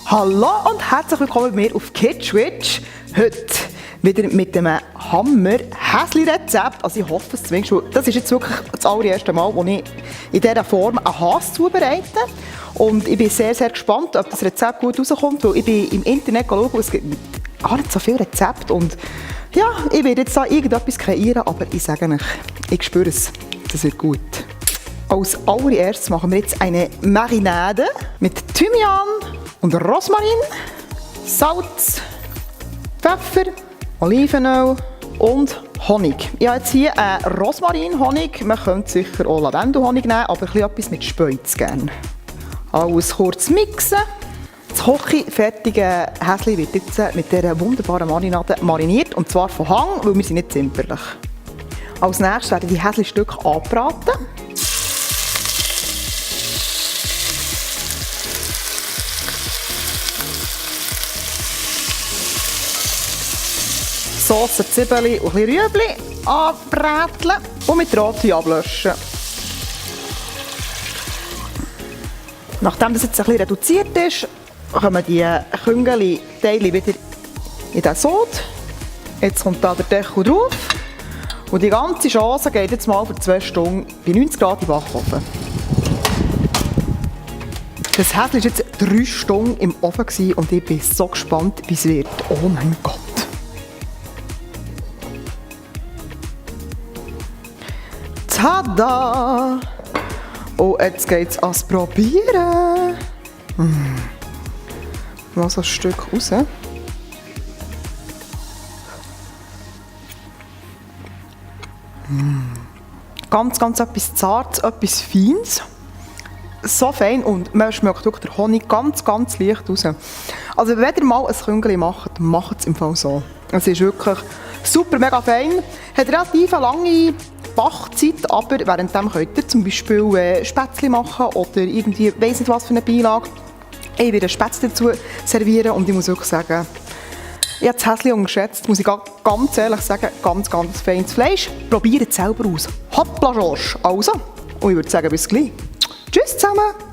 Hallo und herzlich willkommen bei mir auf Kitschwitch. Heute wieder mit einem Hammer-Häsli-Rezept. Also ich hoffe es zumindest. Das ist jetzt wirklich das allererste Mal, wo ich in dieser Form einen Has zubereite. Und ich bin sehr, sehr gespannt, ob das Rezept gut rauskommt, weil ich bin im Internet geschaut, es gibt gar nicht so viele Rezepte. Und ja, ich werde jetzt da irgendetwas kreieren, aber ich sage euch, ich spüre es, das wird gut. Als allererstes machen wir jetzt eine Marinade mit Thymian und Rosmarin, Salz, Pfeffer, Olivenöl und Honig. Ich habe jetzt hier einen Rosmarin-Honig. Man könnte sicher auch Lavendelhonig nehmen, aber etwas mit Speuz gerne. Alles kurz mixen. Das kochfertige Häsli wird jetzt mit dieser wunderbaren Marinade mariniert, und zwar von Hang, weil wir sind nicht zimperlich. Als nächstes werden die Häsli-Stücke angebraten. Sauce, Zwiebeln und ein bisschen Rüebli anbräteln und mit Rotwein ablöschen. Nachdem das jetzt ein bisschen reduziert ist, kommen die Küngeli-Teile wieder in den Sud. Jetzt kommt da der Deckel drauf. Und die ganze Chance geht jetzt mal für 2 Stunden bei 90 Grad im Backofen. Das Häsli war jetzt 3 Stunden im Ofen und ich bin so gespannt, wie es wird. Oh mein Gott! Tada! Und jetzt geht es ans Probieren. Mal so ein Stück raus. Ganz, ganz etwas Zartes, etwas Feines. So fein, und man schmeckt wirklich den Honig ganz, ganz leicht raus. Also wenn ihr mal ein Küngeli macht, macht es im Fall so. Es ist wirklich super, mega fein. Hat relativ lange Backzeit, aber währenddem könnt ihr zum Beispiel Spätzle machen oder irgendwie, weiss nicht was für eine Beilage. Ich werde Spätzle dazu servieren, und ich muss wirklich sagen, ich habe das Häsli unterschätzt, muss ich ganz ehrlich sagen, ganz, ganz feines Fleisch. Probiert es selber aus. Hoppla George. Also, und ich würde sagen, bis gleich. Tschüss zusammen.